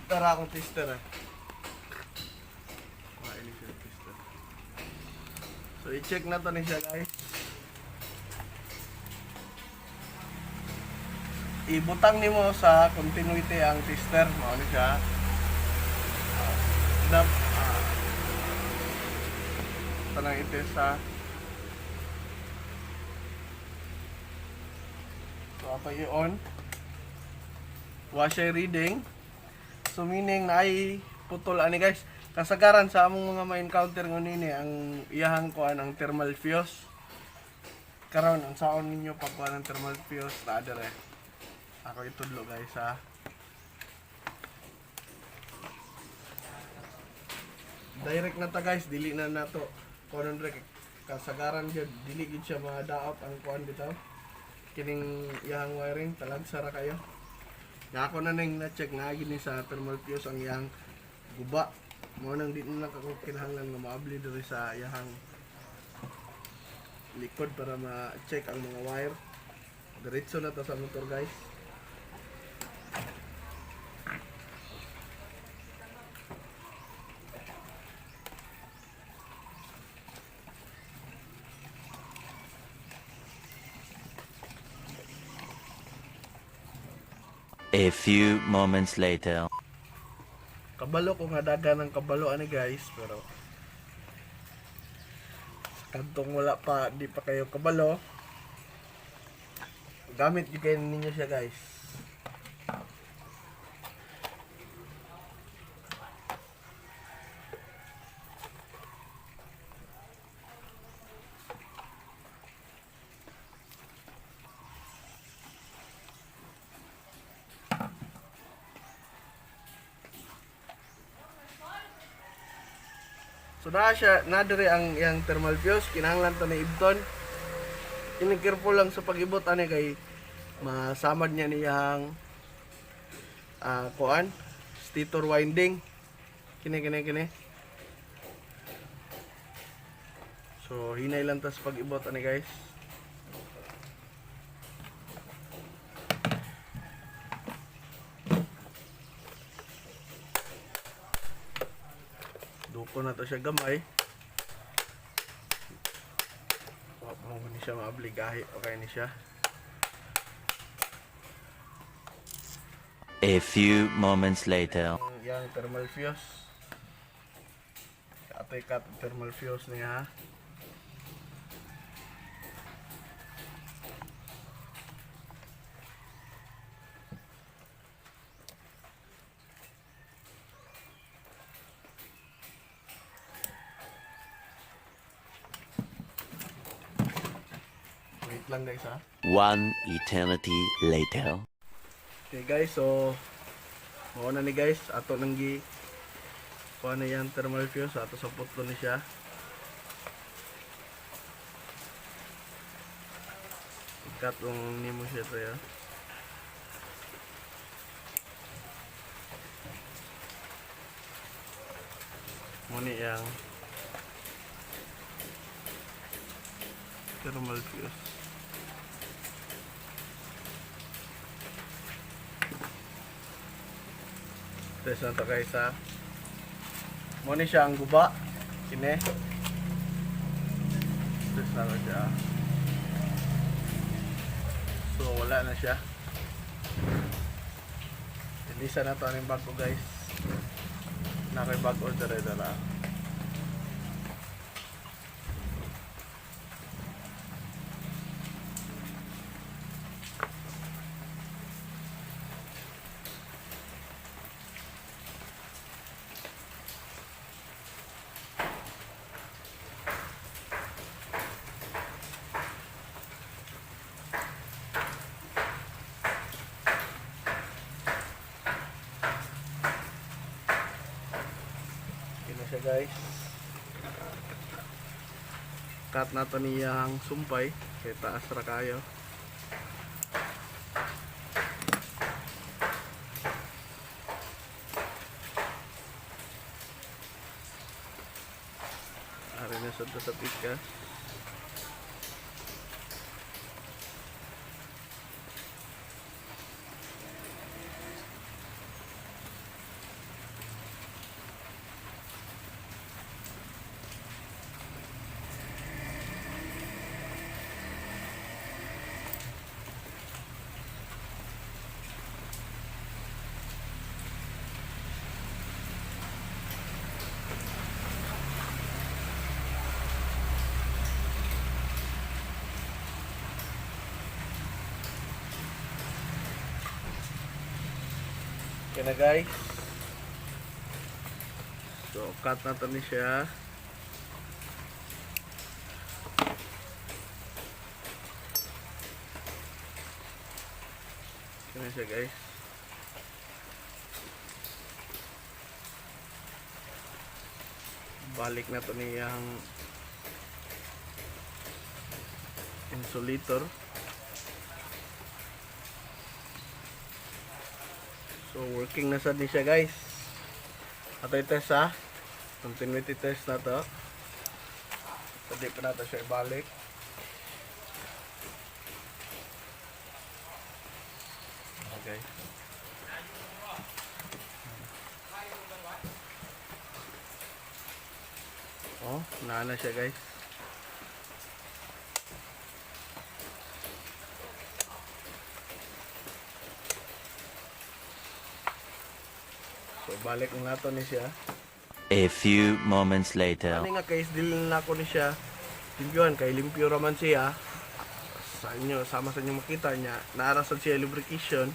Tara akong tester ah. Kuha ini siya tester. So i-check na to ni siya, guys. Ibutang nimo sa continuity ang tester, mao ni siya. Dap tanang i-test sa. So apay i-on. Wa siya reading. So meaning na ay putol ani, guys. Kasagaran sa among mga ma-encounter ngunini ni ang iyahang kuan ang thermal fuse. Karon ang saon ninyo pagkuan ng thermal fuse na adere. Ako itudlo, guys, ha. Direct na ta, guys, dili na nato kuan dre kay kasagaran gyud dili gyud siya mga daot ang kuan bitaw. Kining iyahang wiring talagsa ra kayo. Nga ako na ning na-check na gini sa thermal fuse ang iyang guba. Mo nang di na lang ako kinahanglan nga maabli diri sa iyahang likod para ma-check ang mga wire. Diretso na ta sa motor, guys. A few moments later. Kabalo ko nga daga ng kabalo ani, guys, pero sa kantong wala pa, di pa kayo kabalo, gamit gyud kayo ninyo siya, guys. So na siya, na diri ang iyang thermal fuse, kinahanglan to ni Ibton. Kini careful lang sa pag-ibot ani kay masamad niya niyang kuan, stator winding. Kini kini kini. So hinay lang tas pag-ibot ani, guys. Duko na to siya gamay. Wa pa mo ni siya maabligahi okay ni siya. A few moments later. Ang iyang thermal fuse. Atoy cut thermal fuse niya ha. Wait lang, guys, ha. One eternity later. Okay guys, so mao na ni, guys, ato nang gi kuha na yan thermal fuse, ato sa putlo ni siya. Ikat lang nimo siya to ya. Muni yang thermal fuse. Test na to, guys, ha. Muni siya ang guba. Kini. Test na to siya. So wala na siya. Ilisa na to ang bago, guys. Na kay bago order dala. Yun na siya, guys. Cut na to niyang sumpay. Kaya taas ra kayo. Ari na sa pikas. Okay na, guys. So, cut na to ni siya. Okay na siya, guys. Balik na to niyang insulator. So working na sad ni siya, guys. Ato i-test ha. Continuity test na to. So di pa nato siya ibalik. Okay. Oh, naa na siya, guys. So balik na nato ni siya. A few moments later. Ani nga case, dili na ako ni siya limpyuhan kay limpyo raman siya sa inyo, sama sa inyo makita niya naarasan siya lubrication.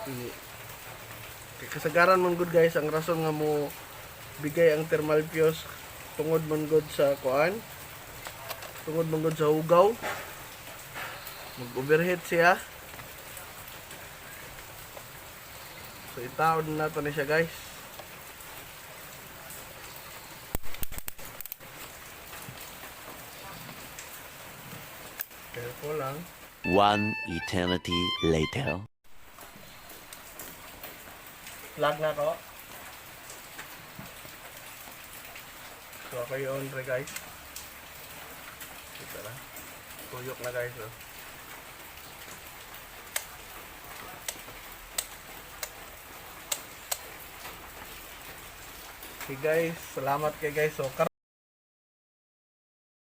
Ini kay kasagaran man good, guys, ang rason nga mo bigay ang thermal fuse tungod man good sa kuan, tungod man good sa hugaw, mag overheat siya. So itaon na nato ni siya, guys. Careful lang. One eternity later. Plug na to. So ako yung re, guys. Ito na. Tuyok na, guys. Oh. Okay guys, salamat kay guys. So,